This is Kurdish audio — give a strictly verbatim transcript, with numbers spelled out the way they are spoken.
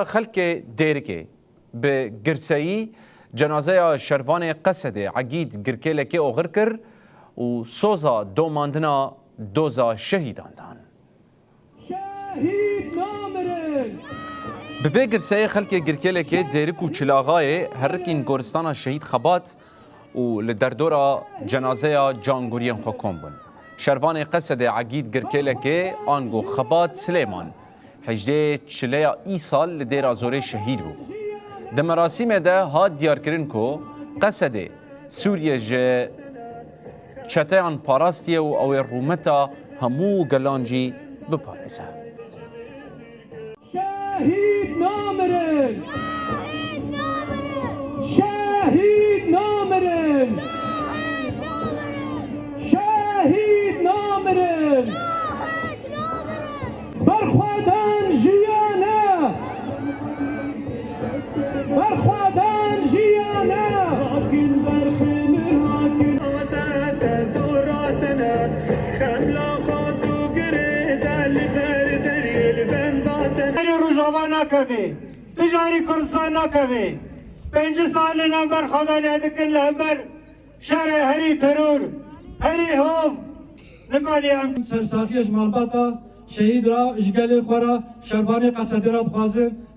Xelkê Dêrikê bi girseyî cenazeya şervanê Qesedê Egîd Girkêlekê oxir kir û soza domandina doza şehîdan dan. Şehîd namirin! Bi vê girseyê xelkê Girkêlekê, Dêrik û Çilaxayê herikîn goristana Şehîd Xebat û li derdora cenazeya cangoriyên xwe kom bûn. Şervanê Qesedê Egîd Girkêlekê ango Xebat Silêman, hejdê çileya îsal li Dêra Zorê şehîd bû. Di merasîmê de hat diyarkirin ku Qesedê Sûriye ji çeteyan parastiye û ew ê rûmeta hemû gelan jî biparêze. Şehîd namirin! Şehîd namirin! Şehîd namirin! Berxwedan jiyan e! Berxwedan jiyan e! Hakin berxê min hakin. Te dor hatine, xemla xwe tu girê de li ber deriyê li benda te. Herî Rojava nakeve, tu jî herî Kurdistan nakeve. Pêncî sal li hember xwedanê dikin, li hember şerê herî teror, herî hov. Nikarî em. Sersaxiya ji malbata şehîd re, ji gelê xwe re, şervanê Qesedê re dixwazin.